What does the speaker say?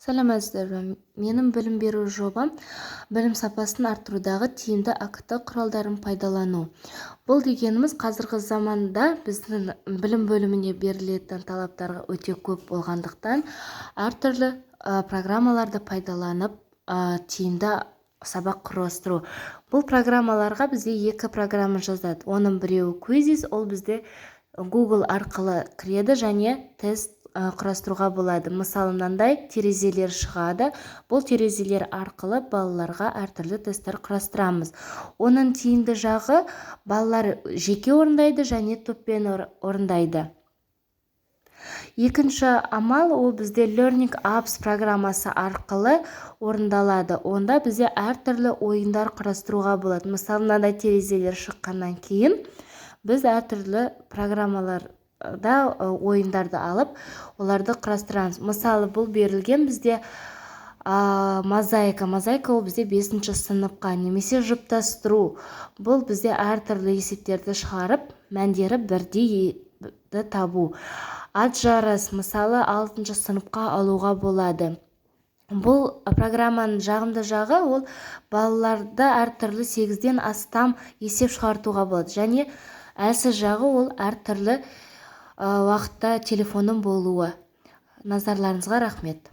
Сәлеметсіздер ме? Менің білім беру жобам – білім сапасын арттырудағы тиімді АКТ құралдарын пайдалану. Бұл дегеніміз, қазіргі заманда біздің білім бөліміне берілетін талаптар өте көп болғандықтан, әртүрлі программаларды пайдаланып, тиімді сабақ құрастыру. Бұл программаларға бізде екі программа жазады. Оның біреуі Quizizz, ол бізде Google арқылы кіреді және тест құрастыруға болады. Мысалы, мынандай терезелер шығады. Бұл терезелер арқылы балаларға әртүрлі тесттер құрастырамыз. Оның тиімді жағы: балалар жеке орындайды және топпен орындайды. Екінші амал, ол бізде Learning Apps программасы арқылы орындалады. Онда бізде әртүрлі ойындар құрастыруға болады. Мысалы, мынандай терезелер шыққаннан кейін біз әртүрлі программаларда ойындарды алып, оларды құрастырамыз. Мысалы, бұл берілген бізде мозаика. Мозаика ол бізде бесінші сыныпқа немесе жұптастыру. Бұл бізде әртүрлі есептерді шығарып, мәндері бірдей табу. Ат жарыс, мысалы, алтыншы сыныпқа алуға болады. Бұл программаның жағымды жағы, ол балаларда әртүрлі 8-ден астам есеп шығартуға болады және әлсіз жағы, ол әртүрлі уақытта телефонның болуы. Назарларыңызға рахмет.